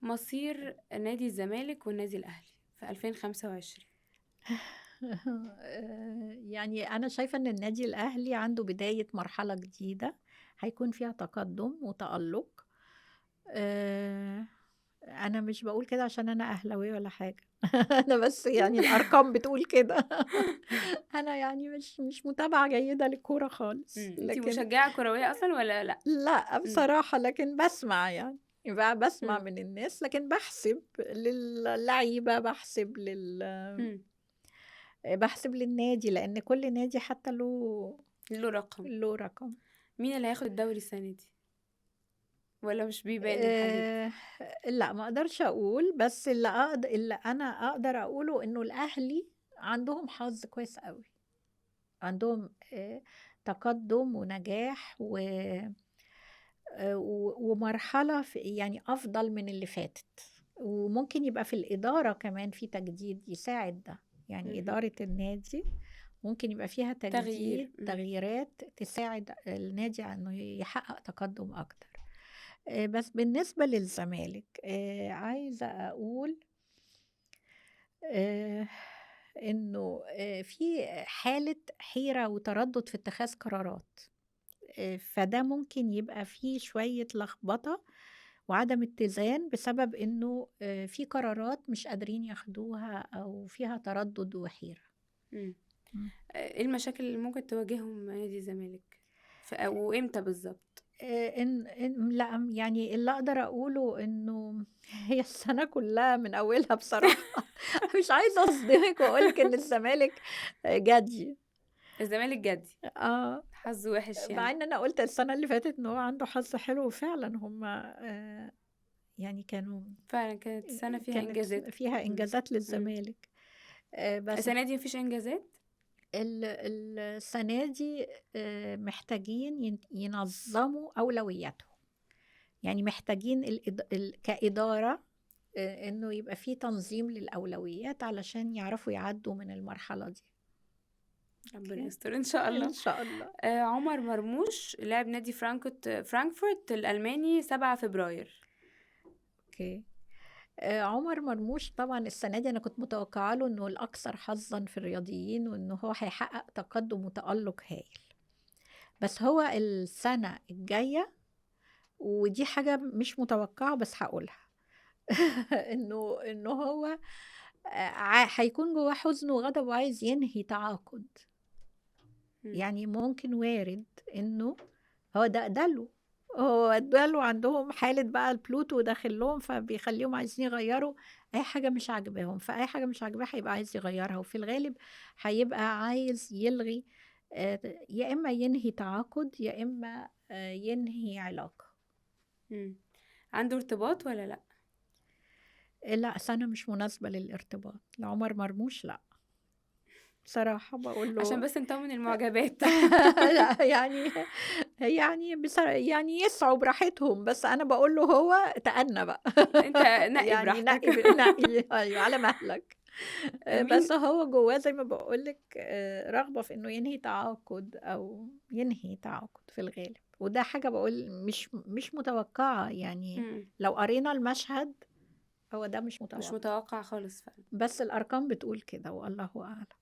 مصير نادي الزمالك والنادي الأهلي في 2025؟ يعني أنا شايفة إن النادي الأهلي عنده بداية مرحلة جديدة هيكون فيها تقدم وتألق. أنا مش بقول كده عشان أنا أهلاوية ولا حاجة، أنا بس يعني الأرقام بتقول كده. أنا يعني مش متابعة جيدة للكورة خالص. انتي لكن مشجعة كروية أصلا ولا لأ؟ لأ بصراحة، لكن بسمع يعني، يبقى بسمع من الناس، لكن بحسب للعيبة، بحسب للنادي، لأن كل نادي حتى له رقم. له رقم. مين اللي هياخد الدوري السنة دي؟ ولا مش بيبان الحاجات دي؟ لا ما أقدرش أقول، بس اللي أنا أقدر أقوله إنه الأهلي عندهم حظ كويس قوي، عندهم تقدم ونجاح ومرحلة أفضل من اللي فاتت، وممكن يبقى في الإدارة كمان في تجديد يساعد ده، إدارة النادي ممكن يبقى فيها تغيير. تغييرات تساعد النادي على إنه يحقق تقدم أكتر. بس بالنسبة للزمالك، عايزة أقول، إنه، في حالة حيرة وتردد في اتخاذ قرارات، فده ممكن يبقى فيه شوية لخبطة وعدم اتزان بسبب إنه، في قرارات مش قادرين ياخدوها أو فيها تردد وحيرة. إيه المشاكل اللي ممكن تواجههم نادي الزمالك؟ وإمتى بالظبط؟ إن لا، اللي أقدر أقوله إنه هي السنة كلها من أولها بصراحة. مش عايزة أصدمك وأقولك إن الزمالك جدي. الزمالك جدي. حظه وحش يعني. مع إن أنا قلت السنة اللي فاتت إن هو عنده حظ حلو، وفعلاً هم، يعني كانوا فعلاً كانت السنة فيها كانت إنجازات. فيها إنجازات للزمالك. بس السنة دي مفيش إنجازات؟ السنة دي، محتاجين ينظموا أولوياتهم، محتاجين كإدارة، إنه يبقى في تنظيم للأولويات علشان يعرفوا يعدوا من المرحلة دي. ربنا يستر إن شاء الله. إن شاء الله. عمر مرموش لاعب نادي فرانكفورت الألماني 7 فبراير. عمر مرموش طبعا السنة دي أنا كنت متوقعة له إنه الأكثر حظا في الرياضيين، وإنه هو هيحقق تقدم وتألق هايل، بس هو السنة الجاية، ودي حاجة مش متوقعة بس هقولها، إنه هو، هيكون جواه حزن وغضب وعايز ينهي تعاقد. ممكن وارد إنه هو ده دلو، هو دلو عندهم حالة بقى البلوتو داخل لهم، فبيخليهم عايزين يغيروا أي حاجة مش عاجباهم، فأي حاجة مش عاجباه هيبقى عايز يغيرها، وفي الغالب هيبقى عايز يلغي، يا إما ينهي تعاقد يا إما، ينهي علاقة. عنده ارتباط ولا لأ؟ لا، سنة مش مناسبة للارتباط لعمر مرموش، لا بصراحة بقول له عشان بس نطمن المعجبات. لا، يسعوا براحتهم، بس أنا بقول له هو تأنى بقى. أنت نقي براحتك. نقي، أيوة، على مهلك. مين؟ بس هو جواه زي ما بقول لك، رغبة في إنه ينهي تعاقد أو ينهي تعاقد في الغالب، وده حاجة بقول مش متوقعة، لو قرينا المشهد هو ده مش متوقع. مش متوقع خالص فعلا، بس الأرقام بتقول كده والله أعلم.